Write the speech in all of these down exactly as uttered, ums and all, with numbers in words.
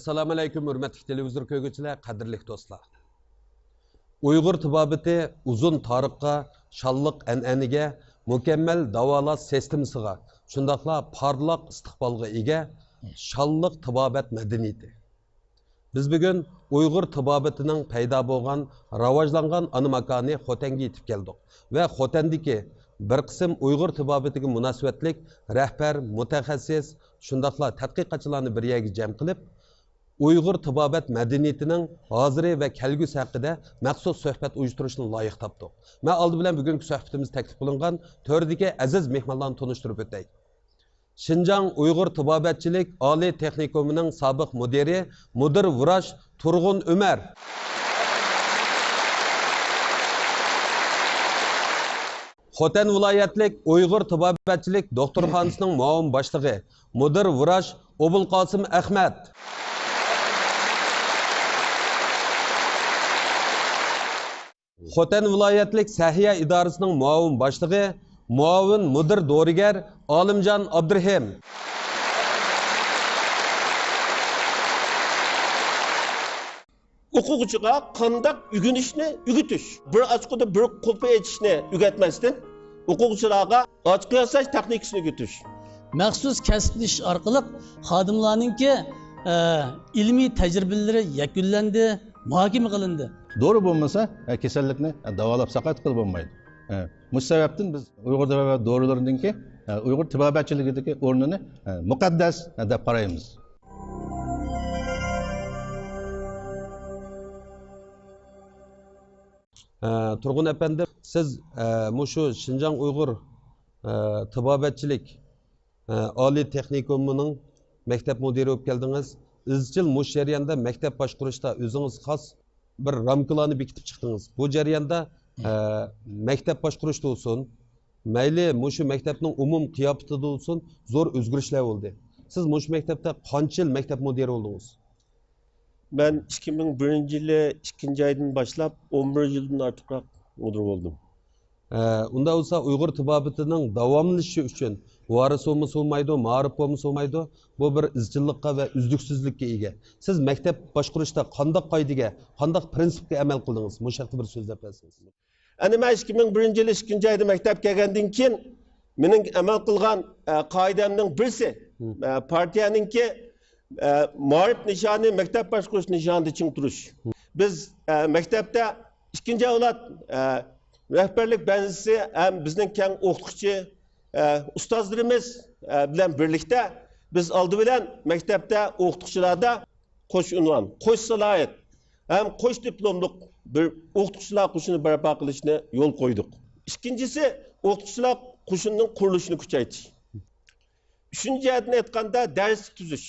ئەسسالامۇئەلەيكۇم، ھۆرمەتلىك تېلېۋىزور كۆرگۈچىلەر، قەدىرلىك دوستلار! ئۇيغۇر تېبابىتى ئۇزۇن تارىخقا، شانلىق ئەنئەنىگە، مۇكەممەل داۋالاش سىستېمىسىغا، شۇنداقلا پارلاق ئىستىقبالغا ئىگە شانلىق تېبابەت مەدەنىيىتى. بىز بۈگۈن ئۇيغۇر تېبابىتىنىڭ پەيدا بولغان، راۋاجلانغان ئانا ماكانى خوتەنگە يېتىپ كەلدۇق ۋە خوتەندىكى بىر قىسىم ئۇيغۇر تېبابىتىگە مۇناسىۋەتلىك رەھبەر، مۇتەخەسسىس، شۇنداقلا تەتقىقاتچىلارنى بىر يەرگە جەم قىلىپ، ئۇيغۇر تېبابەت مەدەنىيىتىنىڭ ھازىرى ۋە كەلگۈسى ھەققىدە مەخسۇس سۆھبەت ئۇيۇشتۇرۇشنى لايىق تاپتۇق. مەن ئالدى بىلەن بۈگۈنكى سۆھبىتىمىزدە تەكلىپ قىلىنغان تۆردىكى ئەزىز مېھمانلارنى تونۇشتۇرۇپ ئۆتەي. شىنجاڭ ئۇيغۇر تېبابەتچىلىك ئالىي تېخنىكومىنىڭ سابىق مۇدىرى، مۇدىر ۋراچ تۇرغۇن ئۆمەر. خوتەن ۋىلايەتلىك ئۇيغۇر تېبابەتچىلىك دوختۇرخانىسىنىڭ مۇئاۋىن باشلىقى، مۇدىر ۋراچ ئوبۇلقاسىم ئەخمەت. خوتەن ۋىلايەتلىك سەھىيە ئىدارىسىنىڭ مۇئاۋىن باشلىقى، مۇئاۋىن مۇدىر دورىگەر ئالىمجان ئابدۇرېھىم. ئوقۇغۇچىغا قانداق ئۆگىنىشنى ئۆگىتىش، بىر ئاچقۇدا بىر قۇلپى ئېچىشنى ئۆگەتمەستىن، ئوقۇغۇچىلارغا ئاچقۇ ياساش تېخنىكىسىنى ئۆگىتىش. مەخسۇس كەسىپلىشىش ئارقىلىق خادىملارنىڭكى، ئە، ئىلمىي تەجرىبىلىرى يەكۈنلەندى، مۇھاكىمە قىلىندى. دورا بولمىسا، ئە، كېسەللىكنى، ئە، داۋالاپ ساقايتقىلى بولمايدۇ. ئە، مۇشۇ سەۋەبتىن بىز ئۇيغۇر تېبابەت دورىلىرىنىڭكى، ئە، ئۇيغۇر تېبابەتچىلىكىدىكى ئورنىنى، ئە، مۇقەددەس، ئە، دەپ قارايمىز. ئە، تۇرغۇن ئەپەندى، سىز، ئە، مۇشۇ شىنجاڭ ئۇيغۇر، ئە، تېبابەتچىلىك، ئە، ئالىي تېخنىكومىنىڭ مەكتەپ مۇدىرى بولۇپ كەلدىڭىز. ئىزچىل مۇشۇ جەرياندا مەكتەپ باشقۇرۇشتا ئۆزىڭىز خاس بىر رامكىلارنى بېكىتىپ چىقتىڭىز. بۇ جەرياندا، ئە، مەكتەپ باشقۇرۇشتا بولسۇن، مەيلى مۇشۇ مەكتەپنىڭ ئومۇمىي قىياپىتىدە بولسۇن، زور ئۆزگىرىشلەر بولدى. سىز مۇشۇ مەكتەپتە قانچە يىل مەكتەپ مۇدىرى بولدىڭىز؟ مەن ئىككى مىڭ بىرىنچى يىلى ئىككىنچى ئايدىن باشلاپ ئون بىر يىلدىن ئارتۇقراق مۇدىر بولدۇم. ئە، ئۇنداق بولسا ئۇيغۇر تېبابىتىنىڭ داۋاملىشىشى ئۈچۈن ۋارىس بولمىسا بولمايدۇ، مائارىپ بولمىسا بولمايدۇ. بۇ بىر ئىزچىللىققا ۋە ئۈزلۈكسىزلىككە ئىگە. سىز مەكتەپ باشقۇرۇشتا قانداق قائىدىگە، قانداق پىرىنسىپكە ئەمەل قىلدىڭىز؟ مۇشۇ ھەقتە بىر سۆزلەپ بەرسىڭىز. ئەنە مەن ئىككى مىڭ بىرىنچى يىلى ئىككىنچى ئايدا مەكتەپكە كەلگەندىن كېيىن مېنىڭ ئەمەل قىلغان، ئە، قائىدەمنىڭ بىرسى، مم. ئە، پارتىيەنىڭكى، ئە، مائارىپ نىشانى، مەكتەپ باشقۇرۇش نىشانىدا چىڭ تۇرۇش. مم. بىز، ئە، مەكتەپتە ئىككىنچى ئەۋلاد، ئە، رەھبەرلىك بەنزىسى ھەم بىزنىڭ كەڭ ئوقۇتقۇچى، ئە، ئۇستازلىرىمىز، ئە، بىلەن بىرلىكتە بىز ئالدى بىلەن مەكتەپتە ئوقۇتقۇچىلاردا قوش ئۇنۋان، قوش سالاھىيەت ھەم قوش دىپلوملۇق بىر ئوقۇتقۇچىلار قوشۇنى بەرپا قىلىشنى يولغا قويدۇق. ئىككىنچىسى، ئوقۇتقۇچىلار قوشۇنىنىڭ قۇرۇلۇشىنى كۈچەيتىش. ئۈچىنچى جەھەتتىن ئېيتقاندا، دەرسلىك تۈزۈش.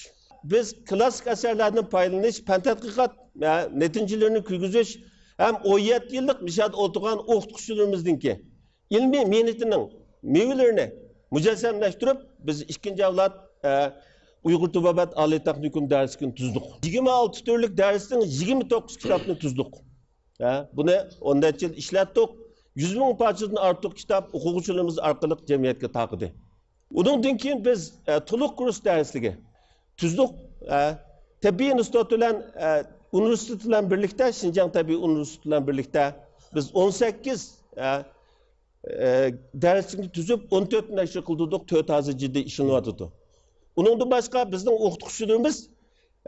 بىز كىلاسسىك ئەسەرلەردىن پايدىلىنىش، پەن تەتقىقات، ئە، نەتىجىلىرىنى كىرگۈزۈش ھەم ئون يەتتە يىللىق مىشەدە ئولتۇرغان ئوقۇتقۇچىلىرىمىزنىڭكى ئىلمىي مېھنىتىنىڭ مېۋىلىرىنى مۇجەسسەملەشتۈرۈپ، بىز ئىككىنچى ئەۋلاد، ئە، ئۇيغۇر تېبابەت ئالىي تېخنىكوم دەرسلىكىنى تۈزدۇق. يىگىرمە ئالتە تۈرلۈك دەرسنىڭ يىگىرمە توققۇز كىتابنى تۈزدۇق. ھە، بۇنى ئون نەچچە يىل ئىشلەتتۇق. يۈز مىڭ پارچىدىن ئارتۇق كىتاب ئوقۇغۇچىلىرىمىز ئارقىلىق جەمئىيەتكە تارقىدى. ئۇنىڭدىن كېيىن بىز، ئە، تولۇق كۇرس دەرسلىكى تۈزدۇق. ئە، تەبىئىي ئىنستىتۇت بىلەن، ئە، ئۇنىۋېرسىتېت بىلەن بىرلىكتە، شىنجاڭ تەبىئىي ئۇنىۋېرسىتېتى بىلەن بىرلىكتە بىز ئون سەككىز، ئە، ئە، دەرسلىكنى تۈزۈپ، ئون تۆت نەشر قىلدۇردۇق، تۆت ھازىر جىددىي ئىشلىنىۋاتىدۇ. ئۇنىڭدىن باشقا بىزنىڭ ئوقۇتقۇچىلىرىمىز،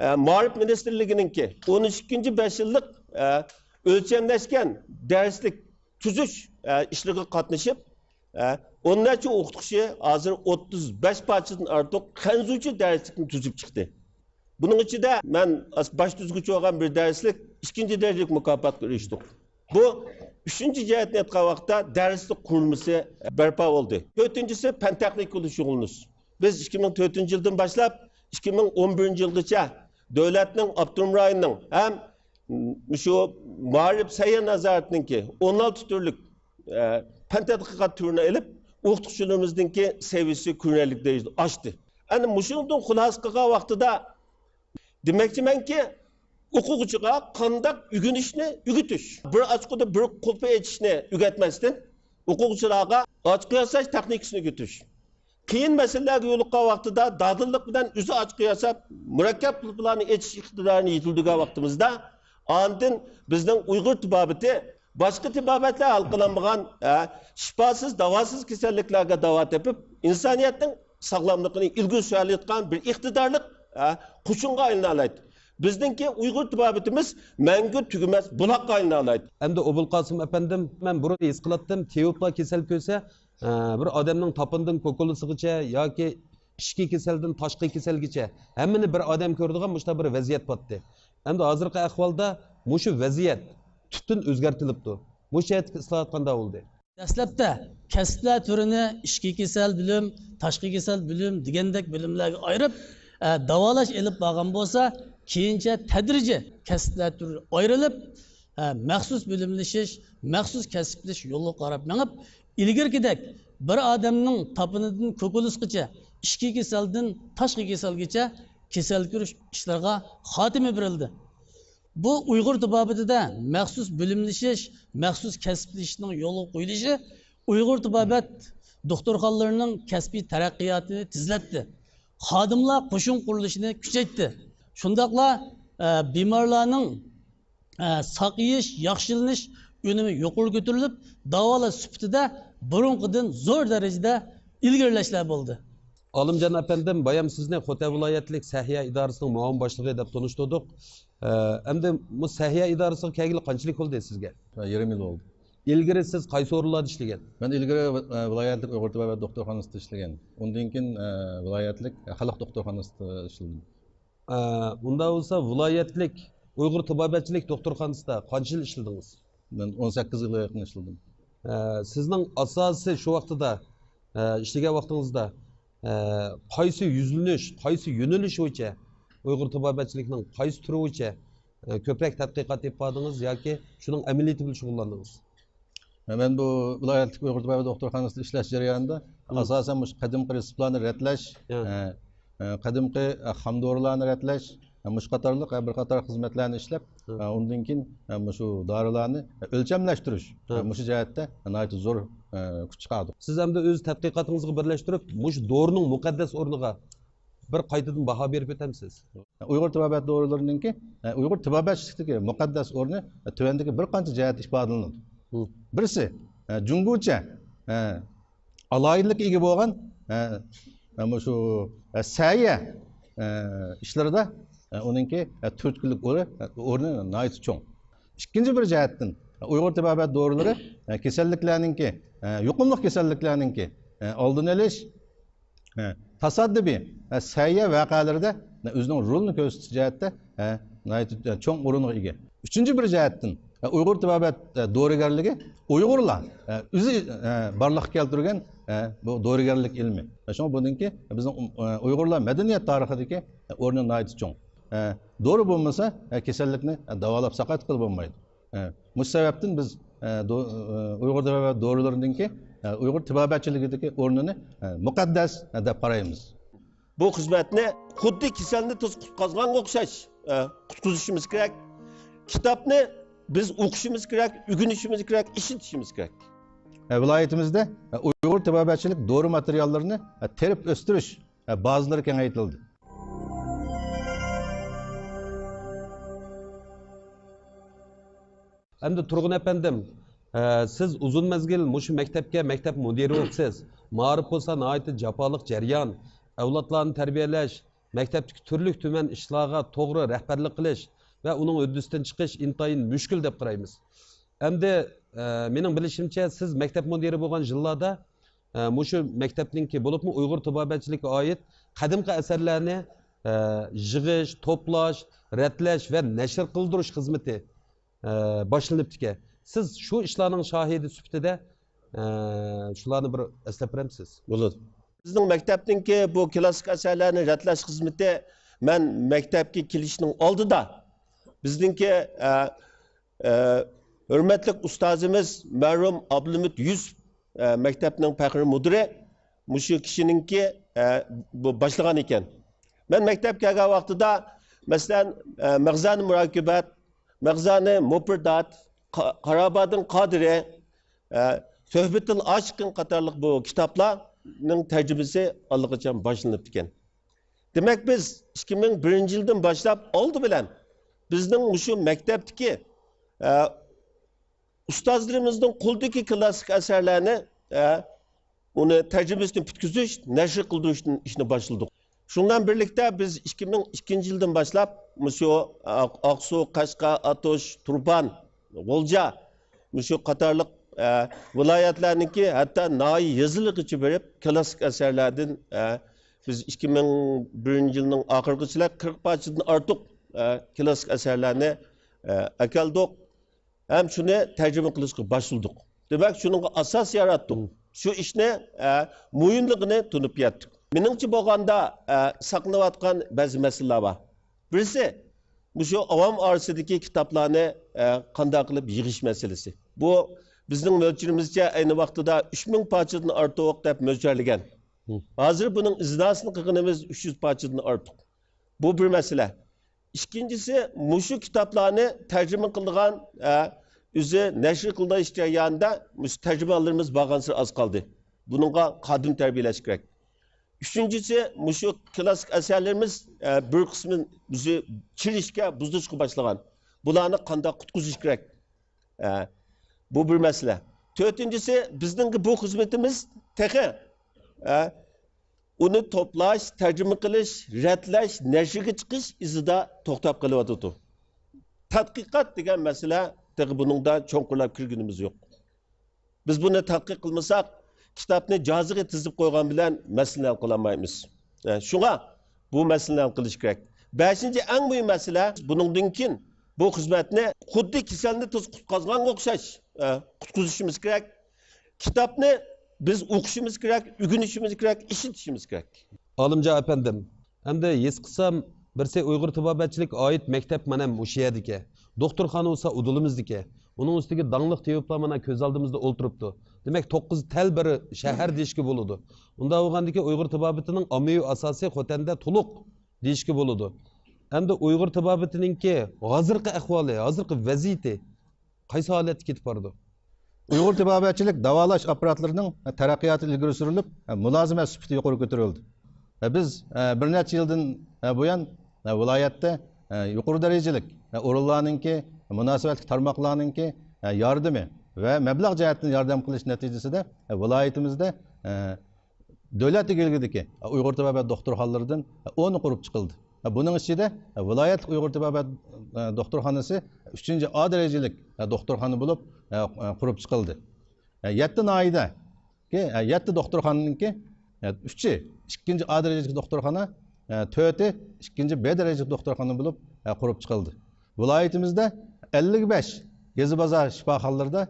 ئە، مائارىپ مىنىستىرلىكىنىڭكى ئون ئىككىنچى بەش يىللىق، ئە، ئۆلچەملەشكەن دەرسلىك تۈزۈش، ئە، ئىشلىرىغا قاتنىشىپ، ئە، ئون نەچچە ئوقۇتقۇچى ھازىر ئوتتۇز بەش پارچىدىن ئارتۇق خەنزۇچە دەرسلىكنى تۈزۈپ چىقتى. بۇنىڭ ئىچىدە مەن ئاس-، باش تۈزگۈچى بولغان بىر دەرسلىك ئىككىنچى دەرىجىلىك مۇكاپاتقا ئېرىشتۇق. بۇ ئۈچىنچى جەھەتنى ئېيتقان ۋاقىتتا دەرسلىك قۇرۇلمىسى بەرپا بولدى. تۆتىنچىسى، پەن تېخنىكا بىلەن شۇغۇللىنىش. بىز ئىككى مىڭ تۆتىنچى يىلدىن باشلاپ ئىككى مىڭ ئون بىرىنچى يىلغىچە دۆلەتنىڭ، ئاپتونوم رايوننىڭ ھەم شۇ مائارىپ سەھىيە نازارىتىنىڭكى ئون ئالتە تۈرلۈك، ئە، پەن تەتقىقات تۈرىنى ئېلىپ، ئوقۇتقۇچىلىرىمىزنىڭكى سەۋىيىسى كۆرۈنەرلىك دەرىجىدە ئاشتى. ئەنە مۇشۇنىڭدىن خۇلاسە قىلغان ۋاقتىدا دېمەكچىمەنكى، ئوقۇغۇچىغا قانداق ئۆگىنىشنى ئۆگىتىش، بىر ئاچقۇدا بىر قۇلپى ئېچىشنى ئۆگەتمەستىن، ئوقۇغۇچىلارغا ئاچقۇ ياساش تېخنىكىسىنى ئۆگىتىش، قىيىن مەسىلىلەرگە يولۇققان ۋاقتىدا دادىللىق بىلەن ئۆزى ئاچقۇ ياساپ، مۇرەككەپ قۇلۇپلارنى ئېچىش ئىقتىدارىنى يېتىلدۈرگەن ۋاقتىمىزدا، ئاندىن بىزنىڭ ئۇيغۇر تېبابىتى باشقا تېبابەتلەر ھەل قىلالمىغان، ھە، شىپاسىز، داۋاسىز كېسەللىكلەرگە داۋا تېپىپ، ئىنسانىيەتنىڭ ساغلاملىقىنى ئىلگىرى سۈرەلەيدىغان بىر ئىقتىدارلىق، ھە، قوشۇنغا ئايلىنالايدۇ. بىزنىڭكى ئۇيغۇر تېبابىتىمىز مەڭگۈ تۈگىمەس بۇلاققا ئايلىنالايدۇ. ئەمدى ئوبۇلقاسىم ئەپەندىم، مەن بۇرۇن ھېس قىلاتتىم، تېۋىپلا كېسەل كۆرسە، ئە، بىر ئادەمنىڭ تاپىنىدىن كوكۇلىسىغىچە ياكى ئىچكى كېسەلدىن تاشقى كېسەلگىچە ھەممىنى بىر ئادەم كۆرىدىغان مۇشۇنداق بىر ۋەزىيەت بارتتى. ئەمدى ھازىرقى ئەھۋالدا مۇشۇ ۋەزىيەت تۈپتىن ئۆزگەرتىلىپتۇ. مۇشۇ جەھەتتىكى ئىسلاھات قانداق بولدى؟ دەسلەپتە كەسىپلەر تۈرىنى ئىچكى كېسەل بۆلۈم، تاشقى كېسەل بۆلۈم دېگەندەك بۆلۈملەرگە ئايرىپ، ئە، داۋالاش ئېلىپ بارغان بولسا، كېيىنچە تەدرىجىي كەسىپلەر تۈرى ئايرىلىپ، ئە، مەخسۇس بۆلۈملىشىش، مەخسۇس كەسىپلىشىش يولىغا قاراپ مېڭىپ، ئىلگىرىكىدەك بىر ئادەمنىڭ تاپىنىدىن كوكۇلىسىغىچە، ئىچكى كېسەلدىن تاشقى كېسەلگىچە كېسەل كۆرۈش ئىشلىرىغا خاتىمە بېرىلدى. بۇ ئۇيغۇر تېبابىتىدە مەخسۇس بۆلۈملىشىش، مەخسۇس كەسىپلىشىشنىڭ يولغا قويۇلۇشى ئۇيغۇر تېبابەت دوختۇرخانىلىرىنىڭ كەسپىي تەرەققىياتىنى تېزلەتتى. خادىملار قوشۇن قۇرۇلۇشىنى كۈچەيتتى. شۇنداقلا، ئە، بىمارلارنىڭ، ئە، ساقىيىش، ياخشىلىنىش ئۈنۈمى يۇقىرى كۆتۈرۈلۈپ، داۋالاش سۈپىتىدە بۇرۇنقىدىن زور دەرىجىدە ئىلگىرىلەشلەر بولدى. ئالىمجان ئەپەندىم، بايام سىزنى خوتەن ۋىلايەتلىك سەھىيە ئىدارىسىنىڭ مۇئاۋىن باشلىقى دەپ تونۇشتۇردۇق. ئە، ئەمدى بۇ سەھىيە ئىدارىسىغا كەلگىلى قانچىلىك بولدى سىزگە؟ يېرىم يىل بولدى. ئىلگىرى سىز قايسى ئورۇنلاردا ئىشلىگەن؟ مەن ئىلگىرى، ئە، ۋىلايەتلىك ئۇيغۇر تېبابەت دوختۇرخانىسىدا ئىشلىگەن. ئۇندىن كېيىن، ئە، ۋىلايەتلىك خەلق دوختۇرخانىسىدا ئىشلىدىم. ئە، ئۇنداق بولسا، ۋىلايەتلىك ئۇيغۇر تېبابەتچىلىك دوختۇرخانىسىدا قانچە يىل ئىشلىدىڭىز؟ مەن ئون سەككىز يىلغا يېقىن ئىشلىدىم. ئە، سىزنىڭ ئاساسىي شۇ ۋاقتىدا، ئە، ئىشلىگەن ۋاقتىڭىزدا، ئە، قايسى يۈزلىنىش، قايسى يۆنىلىش بويىچە، ئۇيغۇر تېبابەتچىلىكىنىڭ قايسى تۈرى بويىچە، ئە، كۆپرەك تەتقىقات ئېلىپ باردىڭىز ياكى شۇنىڭ ئەمەلىيىتى بىلەن شۇغۇللاندىڭىز؟ مەن بۇ ۋىلايەتلىك ئۇيغۇر تېبابەت دوختۇرخانىسىدا ئىشلەش جەريانىدا، مم، ئاساسەن مۇشۇ قەدىمكى رېتسېپلارنى رەتلەش، يا، ئە، ئە، قەدىمكى، ئە، خام دورىلارنى رەتلەش، ئە، مۇشۇ قاتارلىق، ئە، بىر قاتار خىزمەتلەرنى ئىشلەپ، مم، ئە، ئۇندىن كېيىن، ئە، مۇشۇ دارىلارنى، ئە، ئۆلچەملەشتۈرۈش، ئە، مم، مۇشۇ جەھەتتە ناھايىتى زور، ئە، كۈچ چىقاردۇق. سىز ئەمدى ئۆز تەتقىقاتىڭىزغا بىرلەشتۈرۈپ، مۇشۇ دورىنىڭ مۇقەددەس ئورنىغا بىر قايتىدىن باھا بېرىپ ئۆتەمسىز؟ ئۇيغۇر تېبابەت دورىلىرىنىڭكى، ئە، ئۇيغۇر تېبابەتچىلىكتىكى مۇقەددەس ئورنى، ئە، تۆۋەندىكى بىر قانچە جەھەتتە ئىپادىلىنىدۇ. مم. بىرسى، ئە، جۇڭگوچە، ئە، ئالاھىدىلىككە ئىگە بولغان، ئە، ئە، مۇشۇ، ئە، سەھىيە، ئە، ئىشلىرىدا، ئە، ئۇنىڭكى، ئە، تۈرتكىلىك ئورنى، ئە، ئورنى ناھايىتى چوڭ. ئىككىنچى بىر جەھەتتىن، ئە، ئۇيغۇر تېبابەت دورىلىرى، ئە، كېسەللىكلەرنىڭكى، ئە، يۇقۇملۇق كېسەللىكلەرنىڭكى، ئە، ئالدىنى ئېلىش، ھە، تاسادىپىي، ھە، سەھىيە ۋەقەلىرىدە، ھە، ئۆزىنىڭ رولىنى كۆرسىتىش جەھەتتە، ھە، ناھايىتى، ھە، چوڭ ئورۇنغا ئىگە. ئۈچىنچى بىر جەھەتتىن، ھە، ئۇيغۇر تېبابەت، ھە، دورىگەرلىكى ئۇيغۇرلار، ھە، ئۆزى، ھە، بارلىققا كەلتۈرگەن، ھە، بۇ دورىگەرلىك ئىلمى. ھە، شۇڭا بۇنىڭكى بىزنىڭ، ھە، ئۇيغۇرلار مەدەنىيەت تارىخىدىكى، ھە، ئورنى ناھايىتى چوڭ. ھە، دورا بولمىسا، ھە، كېسەللىكنى، ھە، داۋالاپ ساقايتقىلى بولمايدۇ. ئە، مۇشۇ سەۋەبتىن بىز، ئە، دو-، ئە، ئۇيغۇر تېبابەت دورىلىرىنىڭكى، ئە، ئۇيغۇر تېبابەتچىلىكىدىكى ئورنىنى، ئە، مۇقەددەس، ئە، دەپ قارايمىز. بۇ خىزمەتنى خۇددى كېسەلنى تېز قۇتقازغانغا ئوخشاش، ئە، قۇتقۇزۇشىمىز كېرەك. كىتابنى بىز ئوقۇشىمىز كېرەك، ئۆگىنىشىمىز كېرەك، ئىشلىتىشىمىز كېرەك. ئە، ۋىلايىتىمىزدە، ئە، ئۇيغۇر تېبابەتچىلىك دورا ماتېرىياللىرىنى، ئە، تېرىپ ئۆستۈرۈش، ئە، بازىلىرى كېڭەيتىلدى. ئەمدى تۇرغۇن ئەپەندىم، ئە، سىز ئۇزۇن مەزگىل مۇشۇ مەكتەپكە مەكتەپ مۇدىرى بوپسىز. مائارىپ بولسا ناھايىتى جاپالىق جەريان. ئەۋلادلارنى تەربىيەلەش، مەكتەپتىكى تۈرلۈك-تۈمەن ئىشلارغا توغرا رەھبەرلىك قىلىش ۋە ئۇنىڭ ھۆددىسىدىن چىقىش ئىنتايىن مۈشكۈل دەپ قارايمىز. ئەمدى، ئە، مېنىڭ بىلىشىمچە، سىز مەكتەپ مۇدىرى بولغان يىللاردا، ئە، مۇشۇ مەكتەپنىڭكى، بولۇپمۇ ئۇيغۇر تېبابەتچىلىكىگە ئائىت قەدىمكى ئەسەرلەرنى، ئە، يىغىش، توپلاش، رەتلەش ۋە نەشر قىلدۇرۇش خىزمىتى، ئە، باشلىنىپتىكەن. سىز شۇ ئىشلارنىڭ شاھىدى سۈپىتىدە، ئە، شۇلارنى بىر ئەسلەپ بېرەمسىز؟ بولىدۇ. بىزنىڭ مەكتەپنىڭكى بۇ كىلاسسىك ئەسەرلەرنى رەتلەش خىزمىتى مەن مەكتەپكە كېلىشنىڭ ئالدىدا بىزنىڭكى، ئە، ئە، ھۆرمەتلىك ئۇستازىمىز مەرھۇم ئابلىمىت يۈسۈپ، ئە، مەكتەپنىڭ پەخرىي مۇدىرى، مۇشۇ كىشىنىڭكى، ئە، بۇ باشلىغان ئىكەن. مەن مەكتەپكە كەلگەن ۋاقتىدا، مەسىلەن، ئە، مەغزانى مۇراكىبات، مەغزانى مۇپردات، قا-، قارابادىن قادىرى، ئە، سۆھبەتىل ئاشىقىن قاتارلىق بۇ كىتابلار نىڭ تەرجىمىسى ئاللىقاچان باشلىنىپتىكەن. دېمەك، بىز ئىككى مىڭ بىرىنچى يىلدىن باشلاپ ئالدى بىلەن بىزنىڭ مۇشۇ مەكتەپتىكى، ئە، ئۇستازلىرىمىزنىڭ قولىدىكى كلاسسىك ئەسەرلەرنى، ئە، ئۇنى تەرجىمىسىنى پۈتكۈزۈش، نەشر قىلدۇرۇش ئىشىنى باشلىدۇق. شۇنىڭ بىلەن بىرلىكتە، بىز ئىككى مىڭ ئىككىنچى يىلدىن باشلاپ مۇشۇ ئاق-، ئاقسۇ، قەشقەر، ئاتۇش، تۇرپان، غۇلجا، مۇشۇ قاتارلىق، ئە، ۋىلايەتلەرنىڭكى ھەتتا ناھىيە يېزىلىرىغىچە بېرىپ، كلاسسىك ئەسەرلەردىن، ئە، بىز ئىككى مىڭ بىرىنچى يىلنىڭ ئاخىرىغىچىلىك قىرىق پارچىدىن ئارتۇق، ئە، كلاسسىك ئەسەرلەرنى، ئە، ئەكەلدۇق. ھەم شۇنى تەرجىمە قىلىشقا باشلىدۇق. دېمەك، شۇنىڭغا ئاساس ياراتتۇق. مم. شۇ ئىشنى، ئە، مۇھىملىقىنى تونۇپ يەتتۇق. مېنىڭچە بولغاندا، ئە، ساقلىنىۋاتقان بەزى مەسىلىلەر بار. بىرسى، مۇشۇ ئاۋام ئارىسىدىكى كىتابلارنى، ئە، قانداق قىلىپ يىغىش مەسىلىسى. بۇ بىزنىڭ مۆلچىرىمىزچە ئەينى ۋاقتىدا ئۈچ مىڭ پارچىدىن ئارتۇق دەپ مۆلچەرلىگەن. مم. ھازىر بۇنىڭ ئىزناسىنى قىلغىنىمىز ئۈچ يۈز پارچىدىن ئارتۇق. بۇ بىر مەسىلە. ئىككىنچىسى، مۇشۇ كىتابلارنى تەرجىمە قىلىدىغان، ئە، ئۆزى نەشر قىلىدىغان ئىش جەريانىدا مۇشۇ تەرجىمانلىرىمىز بارغانسېرى ئاز قالدى. بۇنىڭغا خادىم تەربىيەلەش كېرەك. ئۈچىنچىسى، مۇشۇ كلاسسىك ئەسەرلىرىمىز، ئە، بىر قىسمى ئۆزى چىرىشكە، بۇزۇلۇشقا باشلىغان. بۇلارنى قانداق قۇتقۇزۇش كېرەك؟ ئە، بۇ بىر مەسىلە. تۆتىنچىسى، بىزنىڭكى بۇ خىزمىتىمىز تېخى، ئە، ئۇنى توپلاش، تەرجىمە قىلىش، رەتلەش، نەشرگە چىقىش ئىزىدا توختاپ قېلىۋاتىدۇ. تەتقىقات دېگەن مەسىلە تېخى بۇنىڭدا چوڭقۇرلاپ كىرگىنىمىز يوق. بىز بۇنى تەتقىق قىلمىساق، كىتابنى جازىغا تىزىپ قويغان بىلەن مەسىلىنى ھەل قىلالمايمىز. ئە، شۇڭا بۇ مەسىلىنى ھەل قىلىش كېرەك. بەشىنچى، ئەڭ مۇھىم مەسىلە، بۇنىڭدىن كېيىن بۇ خىزمەتنى خۇددى كېسەلنى تېز قۇتقازغانغا ئوخشاش، ئە، قۇتقۇزۇشىمىز كېرەك. كىتابنى بىز ئوقۇشىمىز كېرەك، ئۆگىنىشىمىز كېرەك، ئىشلىتىشىمىز كېرەك. ئالىمجان ئەپەندىم، ئەمدى ھېس قىلسام، بىرسى ئۇيغۇر تېبابەتچىلىككە ئائىت مەكتەپ مانا ھەم مۇشۇ يەردىكەن. دوختۇرخانا بولسا ئۇدۇلىمىزدىكەن. ئۇنىڭ ئۈستىگە داڭلىق تېۋىپلار مانا كۆز ئالدىمىزدا ئولتۇرۇپتۇ. دېمەك، توققۇز تەل بىر شەھەر دېيىشكە بولىدۇ. ئۇنداق بولغاندىكىن ئۇيغۇر تېبابىتىنىڭ ئاممىۋى ئاساسى خوتەندە تولۇق دېيىشكە بولىدۇ. ئەمدى ئۇيغۇر تېبابىتىنىڭكى ھازىرقى ئەھۋالى، ھازىرقى ۋەزىيىتى قايسى ھالەتتە كېتىپ بارىدۇ؟ ئۇيغۇر تېبابەتچىلىك داۋالاش ئاپپاراتلىرىنىڭ تەرەققىياتى ئىلگىرى سۈرۈلۈپ، مۇلازىمەت سۈپىتى يۇقىرى كۆتۈرۈلدى. بىز بىر نەچچە يىلدىن بۇيان ۋىلايەتتە يۇقىرى دەرىجىلىك ئورۇنلارنىڭكى، مۇناسىۋەتلىك تارماقلارنىڭكى ياردىمى ۋە مەبلەغ جەھەتتىن ياردەم قىلىش نەتىجىسىدە ۋىلايىتىمىزدە دۆلەت ئىگىلىكىدىكى ئۇيغۇر تېبابەت دوختۇرخانىلىرىدىن ئون قۇرۇپ چىقىلدى. بۇنىڭ ئىچىدە ۋىلايەتلىك ئۇيغۇر تېبابەت دوختۇرخانىسى ئۈچىنچى ئا دەرىجىلىك دوختۇرخانا بولۇپ قۇرۇپ چىقىلدى. يەتتە ناھىيەدىكى يەتتە دوختۇرخانىنىڭكى ئۈچى ئىككىنچى ئا دەرىجىلىك دوختۇرخانا، تۆتى ئىككىنچى بې دەرىجىلىك دوختۇرخانا بولۇپ قۇرۇپ چىقىلدى. ۋىلايىتىمىزدە ئەللىك بەش يېزا بازار شىپاخانىلىرىدا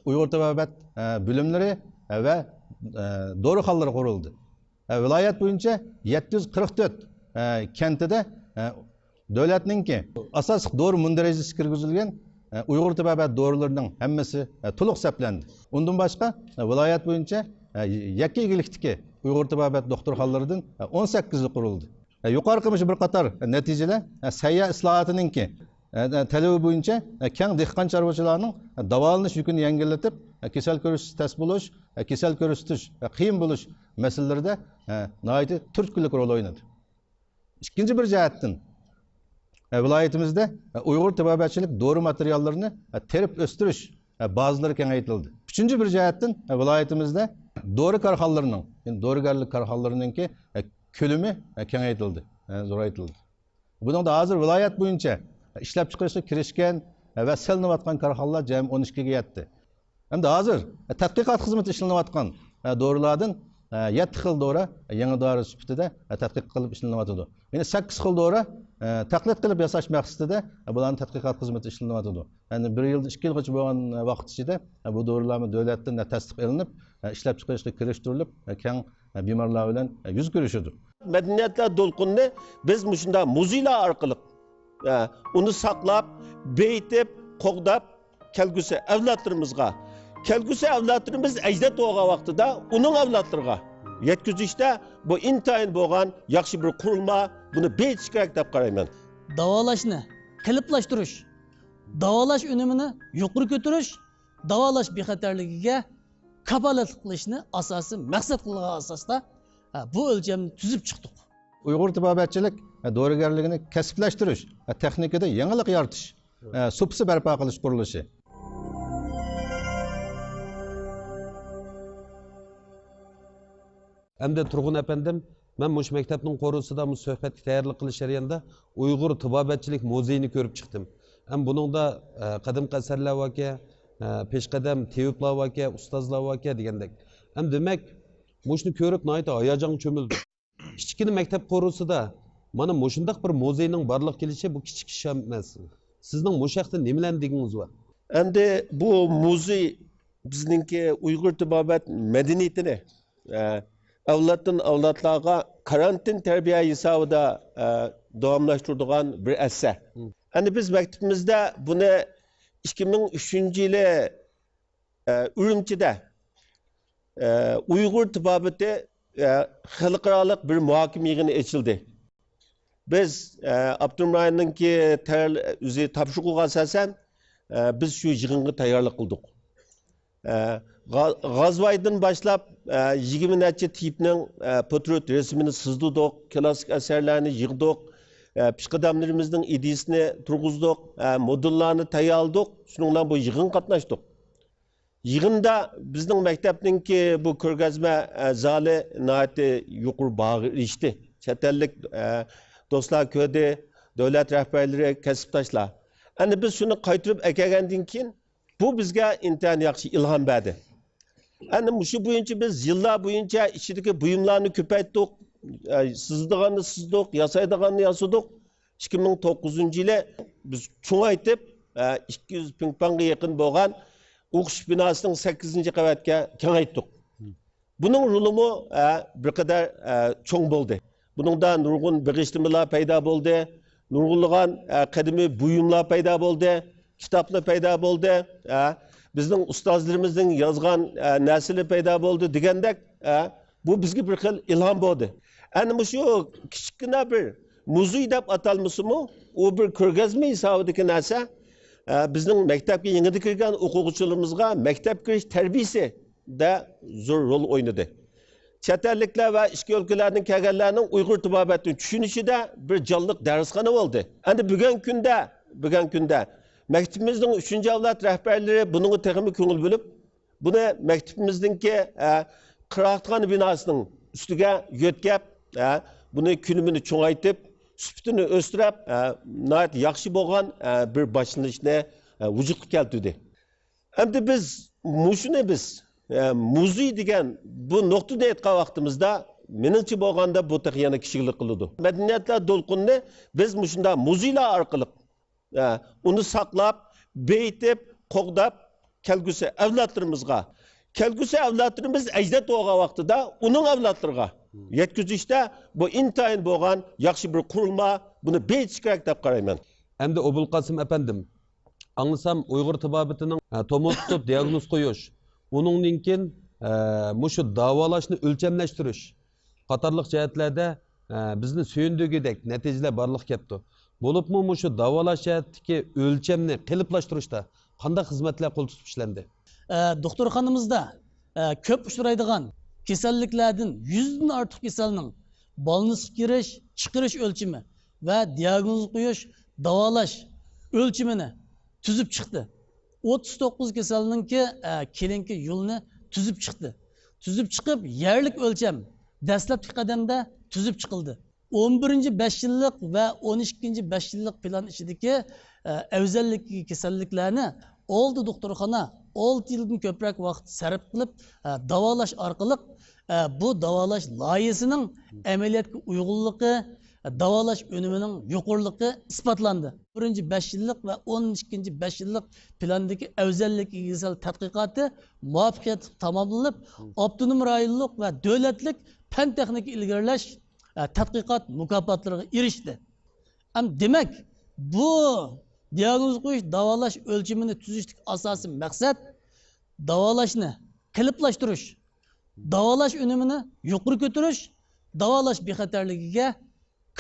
ئۇيغۇر تېبابەت، ئە، بۆلۈملىرى، ئە، ۋە، ئە، دورىخانىلىرى قۇرۇلدى. ئە، ۋىلايەت بويىچە يەتتە يۈز قىرىق تۆت، ئە، كەنتىدە، ئە، دۆلەتنىڭكى ئاساسلىق دورا مۇندەرىجىسىگە كىرگۈزۈلگەن، ئە، ئۇيغۇر تېبابەت دورىلىرىنىڭ ھەممىسى، ئە، تولۇق سەپلەندى. ئۇندىن باشقا، ئە، ۋىلايەت بويىچە، ئە، يەككە ئىگىلىكتىكى ئۇيغۇر تېبابەت دوختۇرخانىلىرىدىن، ئە، ئون سەككىزى قۇرۇلدى. يۇقىرىقى مۇشۇ بىر قاتار نەتىجىلەر سەھىيە ئىسلاھاتىنىڭكى تەلىپى بويىچە كەڭ دېھقان چارۋىچىلارنىڭ داۋالىنىش يۈكىنى يەڭگىللىتىپ، كېسەل كۆرسىتىش تەس بولۇش، كېسەل كۆرسىتىش قىيىن بولۇش مەسىلىلىرىدە ناھايىتى تۈرتكىلىك رول ئوينىدى. ئىككىنچى بىر جەھەتتىن، ۋىلايىتىمىزدە ئۇيغۇر تېبابەتچىلىك دورا ماتېرىياللىرىنى تېرىپ ئۆستۈرۈش بازىلىرى كېڭەيتىلدى. ئۈچىنچى بىر جەھەتتىن، ۋىلايىتىمىزدە دورا كارخانىلىرىنىڭ، يەنى دورىگەرلىك كارخانىلىرىنىڭكى كۆلىمى كېڭەيتىلدى، زورايتىلدى. بۇنىڭدا ھازىر ۋىلايەت بويىچە ئىشلەپچىقىرىشقا كىرىشكەن ۋە سېلىنىۋاتقان كارخانىلار جەمئىي ئون ئىككىگە يەتتى. ئەمدى ھازىر تەتقىقات خىزمىتى ئىشلىنىۋاتقان دورىلاردىن يەتتە خىل دورا يېڭى دورا سۈپىتىدە تەتقىق قىلىپ ئىشلىنىۋاتىدۇ. يەنى سەككىز خىل دورا تەقلىد قىلىپ ياساش مەقسىتىدە بۇلارنى تەتقىقات خىزمىتى ئىشلىنىۋاتىدۇ. يەنى بىر يىلدىن ئىككى يىلغىچە بولغان ۋاقىت ئىچىدە بۇ دورىلارمۇ دۆلەتتىن تەستىق ئېلىنىپ، ئىشلەپچىقىرىشقا كىرىشتۈرۈلۈپ، كەڭ بىمارلار بىلەن يۈز كۆرۈشىدۇ. مەدەنىيەتلەر دولقۇنىنى بىز مۇشۇنداق مۇزېيلار ئارقىلىق، ئە، ئۇنى ساقلاپ، بېيىتىپ، قوغداپ، كەلگۈسى ئەۋلادلىرىمىزغا، كەلگۈسى ئەۋلادلىرىمىز ئەجداد بولغان ۋاقتىدا ئۇنىڭ ئەۋلادلىرىغا يەتكۈزۈشتە بۇ ئىنتايىن بولغان ياخشى بىر قۇرۇلما، بۇنى بېيىتىش كېرەك دەپ قارايمەن. داۋالاشنى قېلىپلاشتۇرۇش، داۋالاش ئۈنۈمىنى يۇقىرى كۆتۈرۈش، داۋالاش بىخەتەرلىكىگە كاپالەتلىك قىلىشنى ئاساسىي مەقسەت قىلغان ئاساستا، ھە، بۇ ئۆلچەمنى تۈزۈپ چىقتۇق. ئۇيغۇر تېبابەتچىلىك دورىگەرلىكىنى كەسىپلەشتۈرۈش، تېخنىكىدا يېڭىلىق يارىتىش، سۇپىسى بەرپا قىلىش قۇرۇلۇشى. ئەمدى تۇرغۇن ئەپەندىم، مەن مۇشۇ مەكتەپنىڭ قورۇسىدا مۇشۇ سۆھبەتكە تەييارلىق قىلىش جەريانىدا ئۇيغۇر تېبابەتچىلىك مۇزېيىنى كۆرۈپ چىقتىم. ھەم بۇنىڭدا، ئە، قەدىمكى ئەسەرلەر باركەن، ئە، پېشقەدەم تېۋىپلار باركەن، ئۇستازلار باركەن دېگەندەك. ھەم دېمەك، مۇشۇنى كۆرۈپ ناھايىتى ھاياجانغا چۆمۈلدۈم. كىچىككىنە مەكتەپ قورۇسىدا مانا مۇشۇنداق بىر مۇزېينىڭ بارلىققا كېلىشى، بۇ كىچىك ئىش ئەمەس. سىزنىڭ مۇشۇ ھەقتە نېمىلەرنى دېگىنىڭىز بار؟ ئەمدى بۇ مۇزېي بىزنىڭكى ئۇيغۇر تېبابەت مەدەنىيىتىنى، ئە، ئەۋلادتىن ئەۋلادلارغا كارانتىن تەربىيە ھېسابىدا، ئە، داۋاملاشتۇرىدىغان بىر ئەسەر. مم. ئەمدى بىز مەكتىپىمىزدە بۇنى ئىككى مىڭ ئۈچىنچى يىلى، ئە، ئۈرۈمچىدە، ئە، ئۇيغۇر تېبابىتى، ئە، خەلقئارالىق بىر مۇھاكىمە يىغىنى ئېچىلدى. بىز، ئە، ئاپتونوم رايوننىڭكى تەييار-، ئۆزى تاپشۇرۇقىغا ئاساسەن، ئە، بىز شۇ يىغىنغا تەييارلىق قىلدۇق. ئە، غا-، غازۋايدىن باشلاپ، ئە، يىگىرمە نەچچە تېۋىپنىڭ، ئە، پورترېت رەسىمىنى سىزدۇردۇق، كلاسسىك ئەسەرلەرنى يىغدۇق، ئە، پېشقەدەملىرىمىزنىڭ ئىدىيىسىنى تۇرغۇزدۇق، ئە، مودېللارنى تەييارلىدۇق، شۇنىڭ بىلەن بۇ يىغىنغا قاتناشتۇق. يىغىندا بىزنىڭ مەكتەپنىڭكى بۇ كۆرگەزمە، ئە، زالى ناھايىتى يۇقىرى باھاغا ئېرىشتى. چەت ئەللىك، ئە، دوستلار كۆردى، دۆلەت رەھبەرلىرى، كەسىپداشلار. ئەمدى بىز شۇنى قايتۇرۇپ ئەكەلگەندىن كېيىن، بۇ بىزگە ئىنتايىن ياخشى ئىلھام بەردى. ئەمدى مۇشۇ بويىچە بىز يىللار بويىچە ئىچىدىكى بۇيۇملارنى كۆپەيتتۇق، ئە، سىزىدىغاننى سىزدۇق، ياسايدىغاننى ياسىدۇق. ئىككى مىڭ توققۇزىنچى يىلى بىز چوڭايتىپ، ئىككى يۈز پىڭپاڭغا يېقىن بولغان ئوقۇش بىناسىنىڭ سەككىزىنچى قەۋەتكە كېڭەيتتۇق. بۇنىڭ رولىمۇ بىر قەدەر چوڭ بولدى. بۇنىڭدا نۇرغۇن بېغىشلىمىلار پەيدا بولدى، نۇرغۇنلىغان قەدىمىي بۇيۇملار پەيدا بولدى، كىتابلار پەيدا بولدى، بىزنىڭ ئۇستازلىرىمىزنىڭ يازغان نەرسىلىرى پەيدا بولدى دېگەندەك، بۇ بىزگە بىر خىل ئىلھام بولدى. ئەنە مۇشۇ كىچىككىنە بىر مۇزېي دەپ ئاتالمىسىمۇ، ئۇ بىر كۆرگەزمە ھېسابىدىكى نەرسە، ئە، بىزنىڭ مەكتەپكە يېڭىدىن كىرگەن ئوقۇغۇچىلىرىمىزغا مەكتەپكە كىرىش تەربىيىسىدە زور رول ئوينىدى. چەت ئەللىكلەر ۋە ئىچكى ئۆلكىلەردىن كەلگەنلەرنىڭ ئۇيغۇر تېبابەتنى چۈشىنىشىدە بىر جانلىق دەرسخانا بولدى. ئەمدى بۈگۈنكى كۈندە، بۈگۈنكى كۈندە مەكتىپىمىزنىڭ ئۈچىنچى ئەۋلاد رەھبەرلىرى بۇنىڭغا تېخىمۇ كۆڭۈل بۆلۈپ، بۇنى مەكتىپىمىزنىڭكى، ئە، قىرائەتخانا بىناسىنىڭ ئۈستىگە يۆتكەپ، ئە، بۇنى كۆلىمىنى چوڭايتىپ، سۈپىتىنى ئۆستۈرۈپ، ئە، ناھايىتى ياخشى بولغان، ئە، بىر باشلىنىشنى، ئە، ۋۇجۇدقا كەلتۈردى. ئەمدى بىز مۇشۇنى بىز، ئە، مۇزېي دېگەن بۇ نۇقتىنى ئېيتقان ۋاقتىمىزدا، مېنىڭچە بولغاندا بۇ تېخى يەنە كىچىكلىك قىلىدۇ. مەدەنىيەتلەر دولقۇنىنى بىز مۇشۇنداق مۇزېيلار ئارقىلىق ھە، ئۇنى ساقلاپ، بېيىتىپ، قوغداپ، كەلگۈسى ئەۋلادلىرىمىزغا، كەلگۈسى ئەۋلادلىرىمىز ئەجداد بولغان ۋاقتىدا ئۇنىڭ ئەۋلادلىرىغا يەتكۈزۈشتە بۇ ئىنتايىن بولغان ياخشى بىر قۇرۇلما، بۇنى بېيىتىش كېرەك دەپ قارايمەن. ئەمدى ئوبۇلقاسىم ئەپەندىم، ئاڭلىسام ئۇيغۇر تېبابىتىنىڭ، ھە، تومۇر تۇتۇپ دىئاگنوز قويۇش، ئۇنىڭدىن كېيىن، ھە، مۇشۇ داۋالاشنى ئۆلچەملەشتۈرۈش، قاتارلىق جەھەتلەردە، ئە، بىزنى سۆيۈندۈرگۈدەك نەتىجىلەر بارلىققا كەپتۇ. بولۇپمۇ مۇشۇ داۋالاش جەھەتتىكى ئۆلچەمنى قېلىپلاشتۇرۇشتا قانداق خىزمەتلەر قول تۇتۇپ ئىشلەندى؟ ئە، دوختۇرخانىمىزدا، ئە، كۆپ ئۇچرايدىغان كېسەللىكلەردىن يۈزدىن ئارتۇق كېسەلنىڭ بالنىسقا كىرىش، چىقىرىش ئۆلچىمى ۋە دىئاگنوز قويۇش، داۋالاش ئۆلچىمىنى تۈزۈپ چىقتى. ئوتتۇز توققۇز كېسەلنىڭكى، ئە، كېيىنكى يولىنى تۈزۈپ چىقتى. تۈزۈپ چىقىپ، يەرلىك ئۆلچەم دەسلەپكى قەدەمدە تۈزۈپ چىقىلدى. ئون بىرىنچى بەش يىللىق ۋە ئون ئىككىنچى بەش يىللىق پىلان ئىچىدىكى، ئە، ئەۋزەللىكتىكى كېسەللىكلەرنى ئالتە دوختۇرخانا ئالتە يىلدىن كۆپرەك ۋاقىت سەرپ قىلىپ، ئە، داۋالاش ئارقىلىق، ئە، بۇ داۋالاش لايىھىسىنىڭ ئەمەلىيەتكە ئۇيغۇنلۇقى، داۋالاش ئۈنۈمىنىڭ يۇقىرىلىقى ئىسپاتلاندى. بىرىنچى بەش يىللىق ۋە ئون ئىككىنچى بەش يىللىق پىلاندىكى ئەۋزەللىك ئېگىزەل تەتقىقاتى مۇۋەپپەقىيەتلىك تاماملىنىپ، ئاپتونوم رايونلۇق ۋە دۆلەتلىك پەن-تېخنىكا ئىلگىرىلەش، ئە، تەتقىقات مۇكاپاتلىرىغا ئېرىشتى. ئەم، دېمەك، بۇ دىئاگنوز قويۇش، داۋالاش ئۆلچىمىنى تۈزۈشتىكى ئاساسىي مەقسەت داۋالاشنى قېلىپلاشتۇرۇش، داۋالاش ئۈنۈمىنى يۇقىرى كۆتۈرۈش، داۋالاش بىخەتەرلىكىگە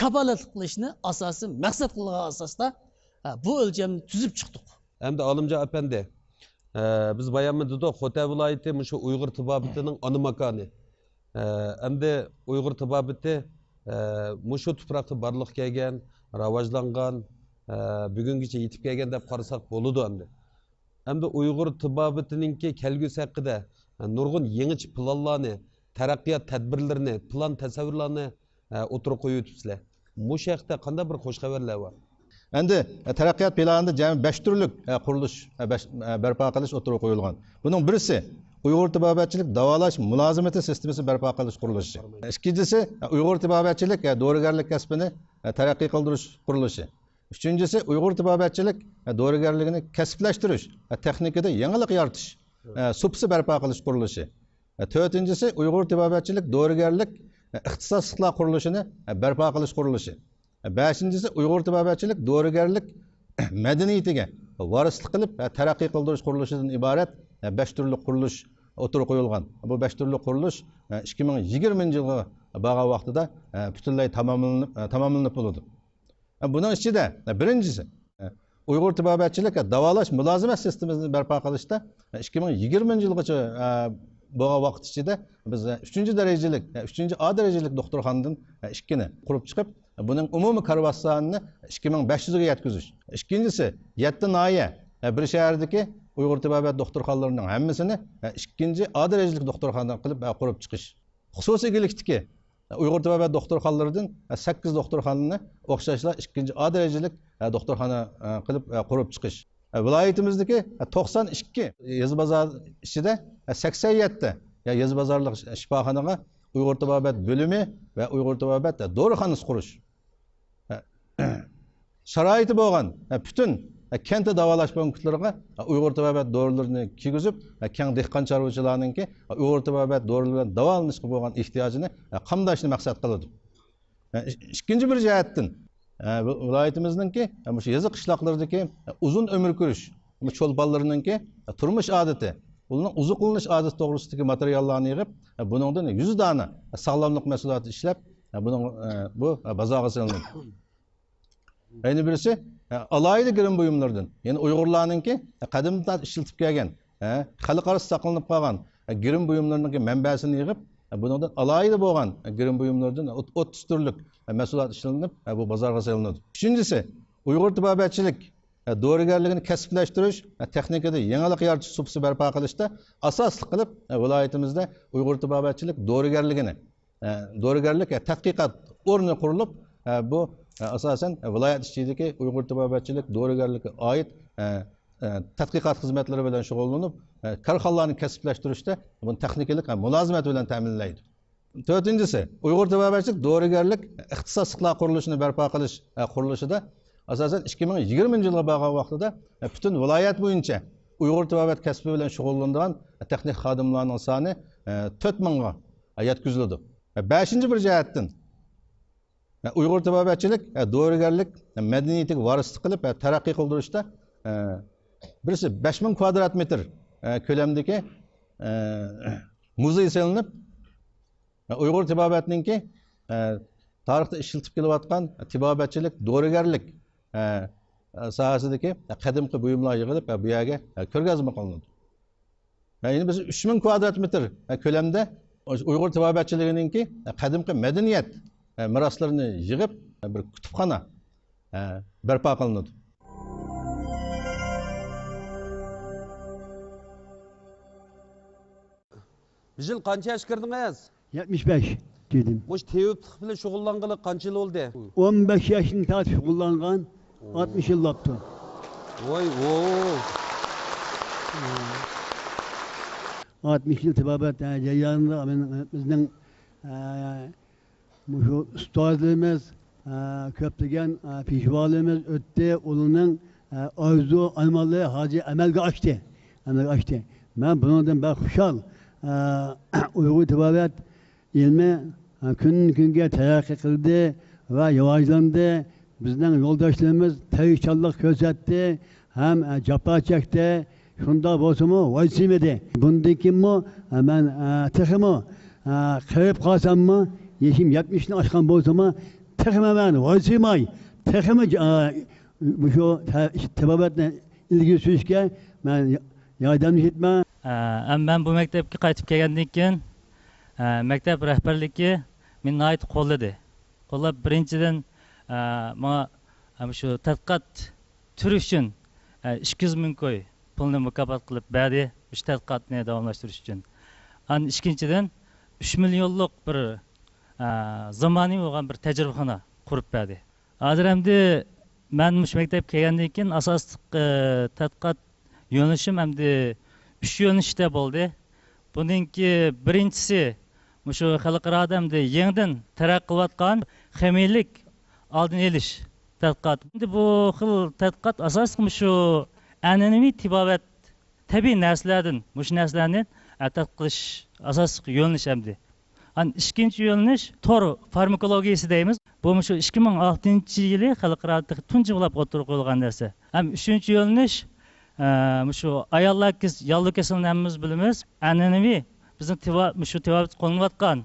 كاپالەتلىك قىلىشنى ئاساسىي مەقسەت قىلغان ئاساستا، ھە، بۇ ئۆلچەمنى تۈزۈپ چىقتۇق. ئەمدى ئالىمجان ئەپەندى، ئە، بىز بايانمۇ دېدۇق، خوتەن ۋىلايىتى مۇشۇ ئۇيغۇر تېبابىتىنىڭ ئانا ماكانى. ئە، ئەمدى ئۇيغۇر تېبابىتى، ئە، مۇشۇ تۇپراقتا بارلىققا كەلگەن، راۋاجلانغان، ئە، بۈگۈنگىچە يېتىپ كەلگەن دەپ قارىساق بولىدۇ ئەمدى. ئەمدى ئۇيغۇر تېبابىتىنىڭكى كەلگۈسى ھەققىدە، ئە، نۇرغۇن يېڭىچە پىلانلارنى، تەرەققىيات تەدبىرلىرىنى، پىلان تەسەۋۋۇرلارنى، ئە، ئوتتۇرىغا قويۇۋېتىپسىلەر. مۇشۇ ھەقتە قانداق بىر خۇش خەۋەرلەر بار؟ ئەمدى، ئە، تەرەققىيات پىلانىدا جەمئىي بەش تۈرلۈك، ئە، قۇرۇلۇش، ئە، بەش، ئە، بەرپا قىلىش ئوتتۇرىغا قويۇلغان. بۇنىڭ بىرسى، ئۇيغۇر تېبابەتچىلىك داۋالاش مۇلازىمىتى سىستېمىسى بەرپا قىلىش قۇرۇلۇشى. ئىككىنچىسى، ئە، ئۇيغۇر تېبابەتچىلىك، ئە، دورىگەرلىك كەسپىنى، ئە، تەرەققىي قىلدۇرۇش قۇرۇلۇشى. ئۈچىنچىسى، ئۇيغۇر تېبابەتچىلىك، ئە، دورىگەرلىكىنى كەسىپلەشتۈرۈش، ئە، تېخنىكىدا يېڭىلىق يارىتىش، ئە، سۇپىسى بەرپا قىلىش قۇرۇلۇشى. ئە، تۆتىنچىسى، ئۇيغۇر تېبابەتچىلىك دورىگەرلىك، ئە، ئىختىساسلىقلار قۇرۇلۇشىنى، ئە، بەرپا قىلىش قۇرۇلۇشى. ئە، بەشىنچىسى، ئۇيغۇر تېبابەتچىلىك دورىگەرلىك مەدەنىيىتىگە ۋارىسلىق قىلىپ، ئە، تەرەققىي قىلدۇرۇش قۇرۇلۇشىدىن ئىبارەت، ئە، بەش تۈرلۈك قۇرۇلۇش ئوتتۇرىغا قويۇلغان. بۇ بەش تۈرلۈك قۇرۇلۇش، ئە، ئىككى مىڭ يىگىرمىنچى يىلغا بارغان ۋاقتىدا، ئە، پۈتۈنلەي تاماملىنىپ، ئە، تاماملىنىپ بولىدۇ. بۇنىڭ ئىچىدە، بىرىنچىسى، ئۇيغۇر تېبابەتچىلىك داۋالاش مۇلازىمەت سىستېمىسىنى بەرپا قىلىشتا، ئىككى مىڭ يىگىرمىنچى يىلغىچە بولغان ۋاقىت ئىچىدە بىز ئۈچىنچى دەرىجىلىك، ئۈچىنچى ئا دەرىجىلىك دوختۇرخانىدىن ئىككىنى قۇرۇپ چىقىپ، بۇنىڭ ئومۇمىي كارۋان سانىنى ئىككى مىڭ بەش يۈزگە يەتكۈزۈش. ئىككىنچىسى، يەتتە ناھىيە، بىر شەھەردىكى ئۇيغۇر تېبابەت دوختۇرخانىلىرىنىڭ ھەممىسىنى ئىككىنچى ئا دەرىجىلىك دوختۇرخانا قىلىپ قۇرۇپ چىقىش. خۇسۇسىي ئىگىلىكتىكى ئۇيغۇر تېبابەت دوختۇرخانىلىرىدىن سەككىز دوختۇرخانىنى ئوخشاشلا ئىككىنچى ئا دەرىجىلىك دوختۇرخانا قىلىپ قۇرۇپ چىقىش. ۋىلايىتىمىزدىكى توقسان ئىككى يېزا بازار ئىچىدە سەكسەن يەتتە يېزا بازارلىق شىپاخانىغا ئۇيغۇر تېبابەت بۆلۈمى ۋە ئۇيغۇر تېبابەت دورىخانىسى قۇرۇش. شارائىتى بولغان پۈتۈن كەنت داۋالاش پونكىتلىرىغا ئۇيغۇر تېبابەت دورىلىرىنى كىرگۈزۈپ، كەڭ دېھقان چارۋىچىلارنىڭكى ئۇيغۇر تېبابەت دورىلىرى بىلەن داۋالىنىشقا بولغان ئېھتىياجىنى قامداشنى مەقسەت قىلىدۇ. ئىككىنچى بىر جەھەتتىن، ۋىلايىتىمىزنىڭكى مۇشۇ يېزا قىشلاقلىرىدىكى ئۇزۇن ئۆمۈر كۆرۈش چولپانلىرىنىڭكى تۇرمۇش ئادىتى، ئۇلارنىڭ ئوزۇقلىنىش ئادىتى توغرىسىدىكى ماتېرىياللارنى يىغىپ، بۇنىڭدىن يۈز دانە ساغلاملىق مەھسۇلاتى ئىشلەپ، بۇنىڭ، بۇ بازارغا سېلىنىدۇ. يەنە بىرسى، ئالاھىدە گىرىم بۇيۇملىرىدىن، يەنى ئۇيغۇرلارنىڭكى قەدىمدىن تارتىپ ئىشلىتىپ كەلگەن، خەلق ئارىسىدا ساقلىنىپ قالغان گىرىم بۇيۇملىرىنىڭكى مەنبەسىنى يىغىپ، بۇنىڭدىن ئالاھىدە بولغان گىرىم بۇيۇملىرىدىن ئوتتۇز تۈرلۈك مەھسۇلات ئىشلىنىپ، بۇ بازارغا سېلىنىدۇ. ئۈچىنچىسى، ئۇيغۇر تېبابەتچىلىك دورىگەرلىكىنى كەسىپلەشتۈرۈش، تېخنىكىدا يېڭىلىق يارىتىش سۇپىسى بەرپا قىلىشتا ئاساسلىق قىلىپ، ۋىلايىتىمىزدە ئۇيغۇر تېبابەتچىلىك دورىگەرلىكىنى، دورىگەرلىك تەتقىقات ئورنى قۇرۇلۇپ، بۇ ئاساسەن ۋىلايەت ئىچىدىكى ئۇيغۇر تېبابەتچىلىك دورىگەرلىكىگە ئائىت تەتقىقات خىزمەتلىرى بىلەن شۇغۇللىنىپ، كارخانىلارنى كەسىپلەشتۈرۈشتە بۇنى تېخنىكىلىق مۇلازىمەت بىلەن تەمىنلەيدۇ. تۆتىنچىسى، ئۇيغۇر تېبابەتچىلىك دورىگەرلىك ئىختىساسلىقلار قۇرۇلۇشىنى بەرپا قىلىش، ئە، قۇرۇلۇشىدا، ئاساسەن، ئىككى مىڭ يىگىرمىنچى يىلغا بارغان ۋاقتىدا، ئە، پۈتۈن ۋىلايەت بويىچە ئۇيغۇر تېبابەت كەسپى بىلەن شۇغۇللىنىدىغان، ئە، تېخنىك خادىملارنىڭ سانى، ئە، تۆت مىڭغا، ئە، يەتكۈزۈلىدۇ. ئە، بەشىنچى بىر جەھەتتىن، ئە، ئۇيغۇر تېبابەتچىلىك، ئە، دورىگەرلىك، ئە، مەدەنىيىتىگە ۋارىسلىق قىلىپ، ئە، تەرەققىي قىلدۇرۇشتا، ئە، بىرسى بەش مىڭ كۋادرات مېتىر، ئە، كۆلەمدىكى، ئە، مۇزېي سېلىنىپ، ئۇيغۇر تېبابەتنىڭكى، ئە، تارىختا ئىشلىتىپ كېلىۋاتقان تېبابەتچىلىك، دورىگەرلىك، ئە، ساھەسىدىكى قەدىمكى بۇيۇملار يىغىلىپ، بۇ يەرگە، ئە، كۆرگەزمە قىلىنىدۇ. يەنى بىز ئۈچ مىڭ كۋادرات مېتىر، ئە، كۆلەمدە ئۇيغۇر تېبابەتچىلىكىنىڭكى، ئە، قەدىمكى مەدەنىيەت، ئە، مىراسلىرىنى يىغىپ، ئە، بىر كۇتۇپخانا، ئە، بەرپا قىلىنىدۇ. بۇ يىل قانچە ياشقا كىردىڭىز؟ يەتمىش بەش دېدىم. مۇشۇ تېۋىپلىق بىلەن شۇغۇللانغىلى قانچە يىل بولدى؟ ئون بەش ياشتىن تارتىپ شۇغۇللانغان، ئاتمىش يىل بوپتۇ. ۋاي، ۋو. ئاتمىش يىل تېبابەت، ھە، جەريانىدا مېنىڭ، بىزنىڭ، ھە، مۇشۇ ئۇستازلىرىمىز، ئە، كۆپلىگەن، ئە، پېشۋالىرىمىز ئۆتتى، ئۇلارنىڭ، ئە، ئارزۇ ئارمانلىرى ھازىر ئەمەلگە ئاشتى. ئەمەلگە ئاشتى. مەن بۇنىڭدىن بەك خۇشال. ئە، ئۇيغۇر تېبابەت ئىلمى، ئە، كۈندىن-كۈنگە تەرەققىي قىلدى ۋە راۋاجلاندى. بىزنىڭ يولداشلىرىمىز تىرىشچانلىق كۆرسەتتى. ھەم، ئە، جاپا چەكتى. شۇنداق بولسىمۇ، ۋايسىمىدى. بۇندىن كېيىنمۇ، ئە، مەن، ئە، تېخىمۇ، ئە، قېرىپ قالساممۇ، يېشىم يەتمىشتىن ئاشقان بولسىمۇ، تېخىمۇ مەن ۋايسىماي، تېخىمۇ، ئە، مۇشۇ تە-، تېبابەتنى ئىلگىرى سۈرۈشكە مەن ياردەملىشىپتىمەن. ئە، ئەم-، مەن بۇ مەكتەپكە قايتىپ كەلگەندىن كېيىن، ئە، مەكتەپ رەھبەرلىكى مېنى ناھايىتى قوللىدى. قوللاپ، بىرىنچىدىن، ئە، ماڭا، ئە، مۇشۇ تەتقىقات تۈرى ئۈچۈن، ئە، ئىككى يۈز مىڭ كوي پۇلنى مۇكاپات قىلىپ بەردى، مۇشۇ تەتقىقاتنى داۋاملاشتۇرۇش ئۈچۈن. ئان-، ئىككىنچىدىن، ئۈچ مىليونلۇق بىر، ئە، زامانىۋى بولغان بىر تەجرىبىخانا قۇرۇپ بەردى. ھازىر ئەمدى مەن مۇشۇ مەكتەپكە كەلگەندىن كېيىن ئاساسلىق، ئە، تەتقىقات يۆنىلىشىم ئەمدى ئۈچ يۆنىلىشتە بولدى. بۇنىڭكى بىرىنچىسى مۇشۇ خەلقئارادا ئەمدى يېڭىدىن تەرەققىي قىلىۋاتقان خىمىيەلىك ئالدىنى ئېلىش تەتقىقاتى. ئەمدى بۇ خىل تەتقىقات ئاساسلىقى مۇشۇ ئەنئەنىۋى تېبابەت، تەبىئىي نەرسىلەردىن، مۇشۇ نەرسىلەرنى، ئە، تەتقىق قىلىش ئاساسلىق يۆنىلىش ئەمدى. ئان-، ئىككىنچى يۆنىلىش تور فارماكولوگىيىسى دەيمىز. بۇ مۇشۇ ئىككى مىڭ ئالتىنچى يىلى خەلقئارادا تۇنجى بولۇپ ئوتتۇرىغا قويۇلغان نەرسە. ھەم ئۈچىنچى يۆنىلىش، ئە، مۇشۇ ئاياللار كېس-، ياللۇغ كېسىلىنى ھەممىمىز بىلىمىز. ئەنئەنىۋى بىزنىڭ تېبا-، مۇشۇ تېبابەتتە قوللىنىۋاتقان،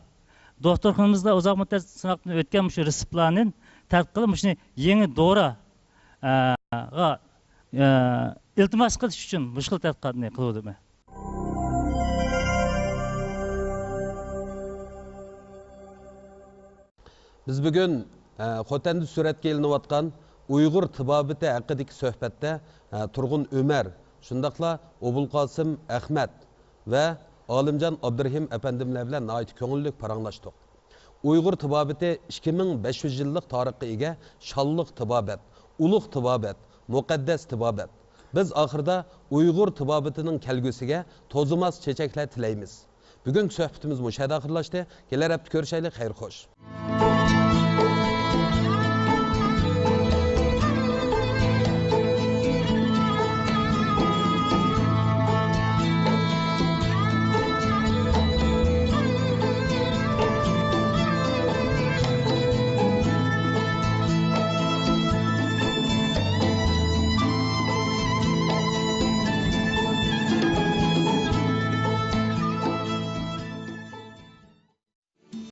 دوختۇرخانىمىزدا ئۇزاق مۇددەت سىناقتىن ئۆتكەن مۇشۇ رېتسېپلارنى تەتقىق قىلىپ، مۇشۇنى يېڭى دورا، ئە، غا، ئە، ئىلتىماس قىلىش ئۈچۈن مۇشۇ خىل تەتقىقاتنى قىلىۋاتىمەن. بىز بۈگۈن، ئە، خوتەندە سۈرەتكە ئېلىنىۋاتقان ئۇيغۇر تېبابىتى ھەققىدىكى سۆھبەتتە، ئە، تۇرغۇن ئۆمەر، شۇنداقلا ئوبۇلقاسىم ئەخمەت ۋە ئالىمجان ئابدۇرېھىم ئەپەندىملەر بىلەن ناھايىتى كۆڭۈللۈك پاراڭلاشتۇق. ئۇيغۇر تېبابىتى ئىككى مىڭ بەش يۈز يىللىق تارىخقا ئىگە شانلىق تېبابەت، ئۇلۇغ تېبابەت، مۇقەددەس تېبابەت. بىز ئاخىرىدا ئۇيغۇر تېبابىتىنىڭ كەلگۈسىگە توزۇماس چېچەكلەر تىلەيمىز. بۈگۈنكى سۆھبىتىمىز مۇشۇ يەردە ئاخىرلاشتى. كېلەر ھەپتە كۆرۈشەيلى. خەير خوش.